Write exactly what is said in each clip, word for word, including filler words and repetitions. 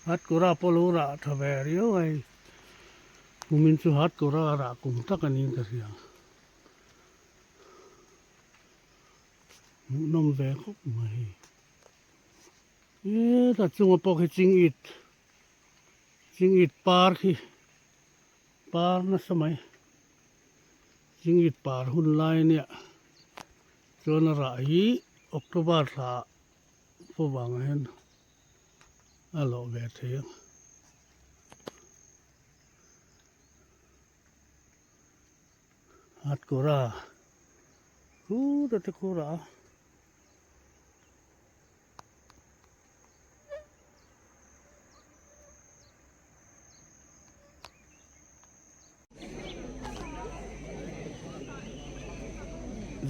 Hat kura po lo ra tha ve riau ai. Kumin chu hat kura ra kum tak a ni ka hria. Hmuh nawm ve khawp mai. E, ta chunga pawh khi ching it. Ching it par khi. Par nasa mai. Ching it par hun lai nia. Chuan a rah hi October thla po vang a hin a lawh ve thei ang. Hat kura. Khu ta te khu ra.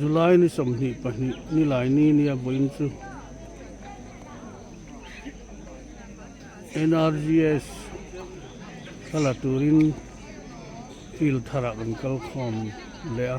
July ni sawmhnih pahnih ni lai ni nia vawiin chu N R G S thla la turin field thara kan kal khawm leh a.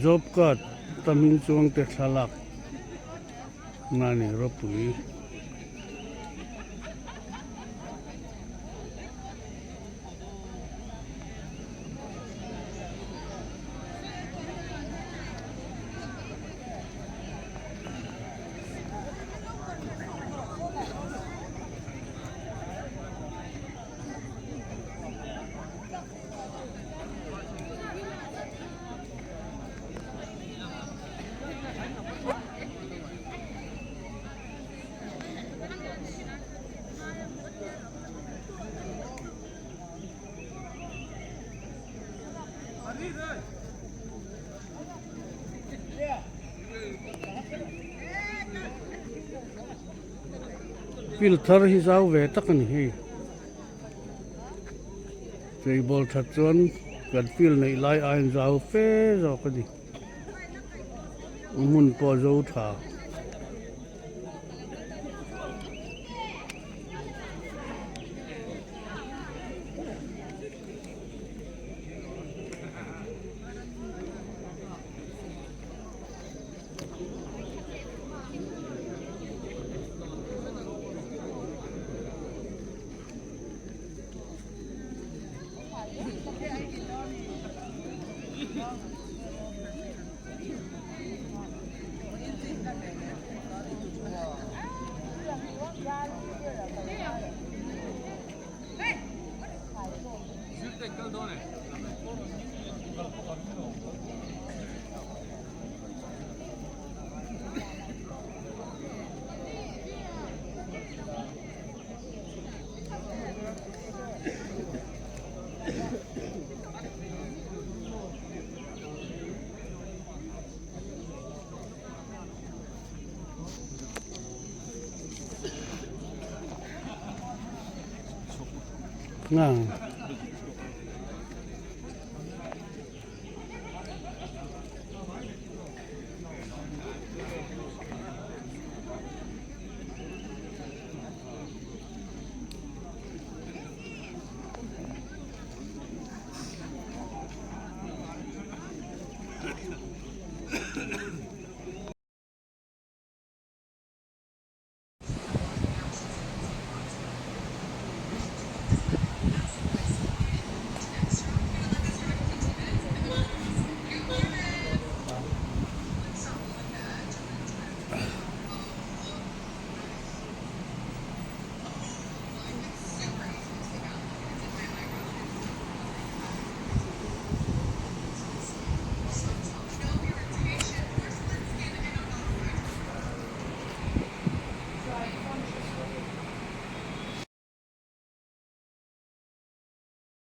Job card tam in chuang te thlalak. Nani ropui. Field thar hi zau ve tak a ni hi. Table that chuan kan field neih lai aiin zau fe zawk a ni. Hmun pawh zo ṭha. Nga.